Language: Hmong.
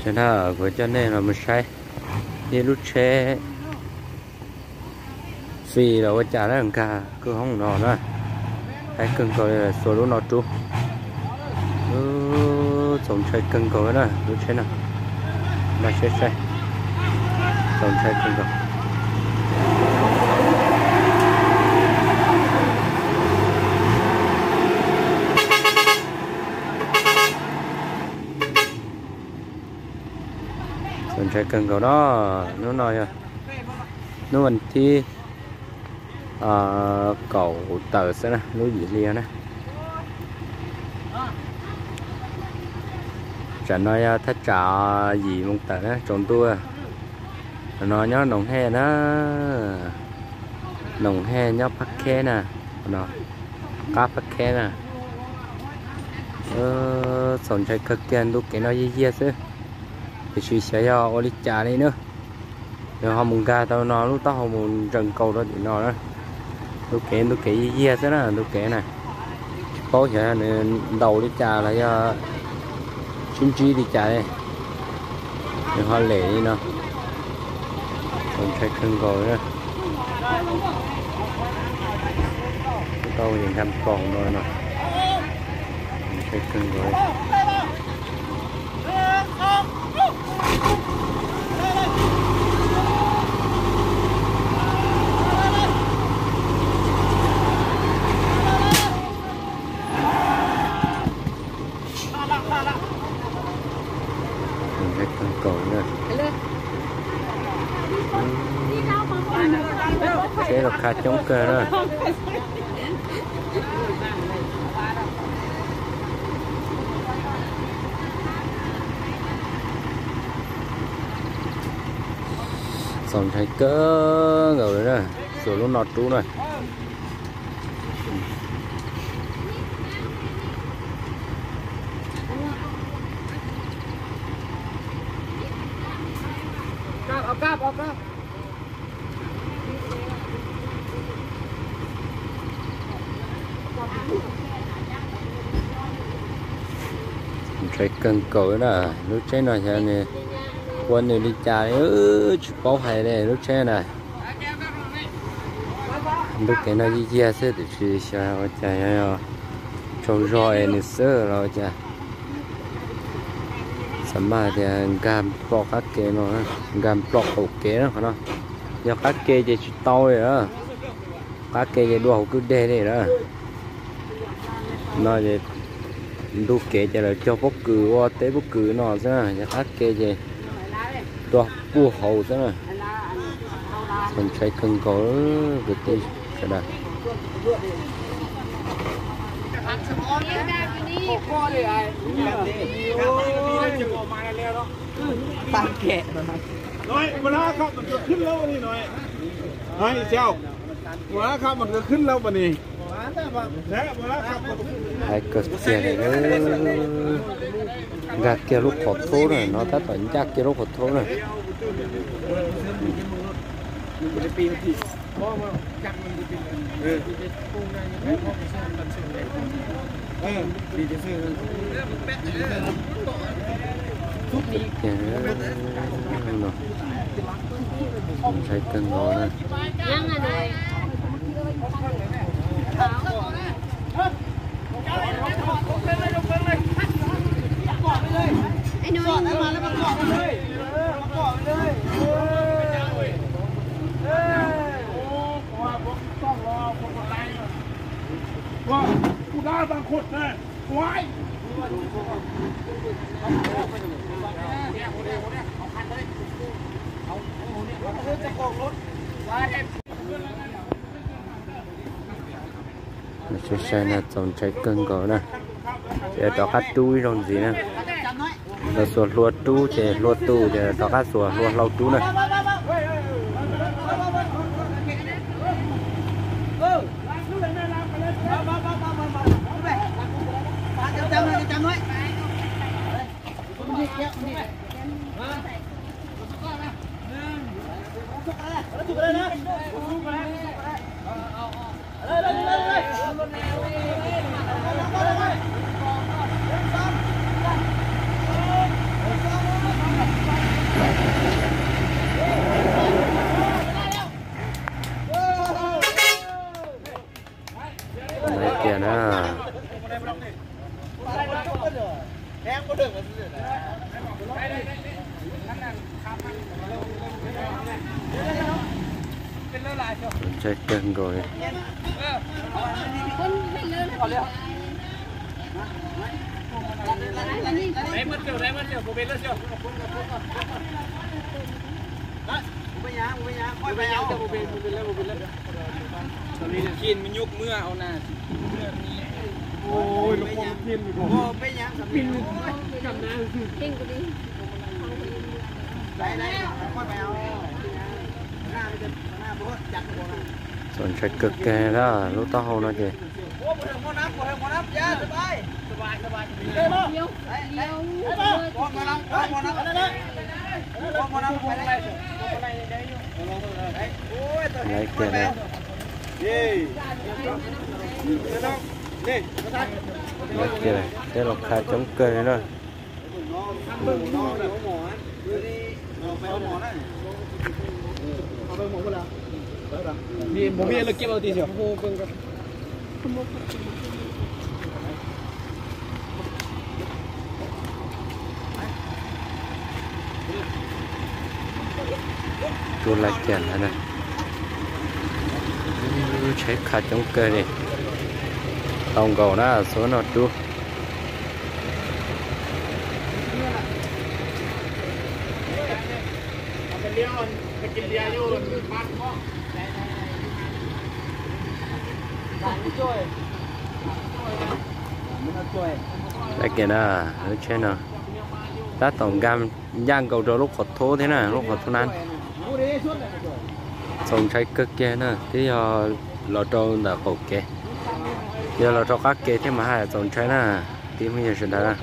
Yog na, kuv coj nej los mus saib ib lub tsheb fis los ua cas na, nkag kwj hoob no na. Haib kawg nkaus li, xuas lub no rub. Txaus ntshai kawg nkaus na lub tsheb no. Mas saib saib, txaus ntshai kawg nkaus. Txaus ntshai kawg nkaus no. Hnub no yog hnub vas thib kaum tawm xwb na, lub yim hli na. Tsam no yog thaj tsam yim moos tawm na, tsaus ntuj. No nyob Noom Hej na, Noom Hej nyob Phab Kheb na, no qab Phab Kheb na. Txaus ntshai kawg kiag, ntu kev no yiag yiag xwb, tiam sis xyov yog ua li cas li na. Nws ho mus nkag tau no, lub taub hau mus ntsaws nkaus rau tim no na. Ntu kev, ntu kev yiag yiag xwb na, ntu kev na. Tsis paub xyov nws ntaus li cas los yog sib ntsib li cas li, nws ho lem li no. Txaus ntshai kawg nkaus na. Tau nkag nploos no no. Ntshai kawg nkaus. Ntshai kawg nkaus na. Tsheb los kha coob kawg na. Txaus ntshai kawg nkaus li na, xuas lub no rub na. Ntshai kawg nkaus na, lub tsheb no xyov nws ua nws li cas li, tsis paub hais li lub tsheb na. Ntu kev no yiag yiag xwb tiam sis xyov ua cas yog tsaug zog es nws xwb los ua cas. Xam maj tias nkag plho qab ke no, nkag plho qaum kev na qhov no. Yog qab ke ces tsis tau li na, qab ke ces dua hauv kwj deg li na. No ces ntu kev ces lawv cog pob kws ua teb pob kws no xwb na, yog qab ke ces dua puag hauv xwb na. Txaus ntshai kawg nkaus kwv tij sawv daws. Nói, mùa lá khop mình được khuyến lấu đi nói. Nói sao? Mùa lá khop mình được khuyến lấu mà nè. Hais kawg kiag li, nkag kiag lub qhov thoob na, no tab tom ncaj kiag lub qhov thoob na. Ntshai kawg nkaus na. Ua, kuv dab tag khud na, kuv hais. Sai sai na, txaus ntshai kawg nkaus na. Ces rov qab rub ib zaug ntxiv na. Lawv xuas hlua rub ces hlua tu ces rov qab xuas hlua hlau rub na. Ntshai kawg nkaus li. Txaus ntshai kawg kiag na, lub taub hau no ces. Laiv kiag, laiv kiag, tej laus khav coob kawg li na. Rub laiv kiag ntag na. Tsheb khav coob kawg li. Tau nkaus na, xuab no rub. Laiv kiag na, lub tsheb no tab tom nkag ncaj nkaus rau lub qhov thub thiab na, lub qhov thub na. Txaus ntshai kawg kiag na, twb yog los rau ntawm qaum kev, yog los rau qab kev thiab mas haj yam txaus ntshai na, tib phooj ywg sawv daws na.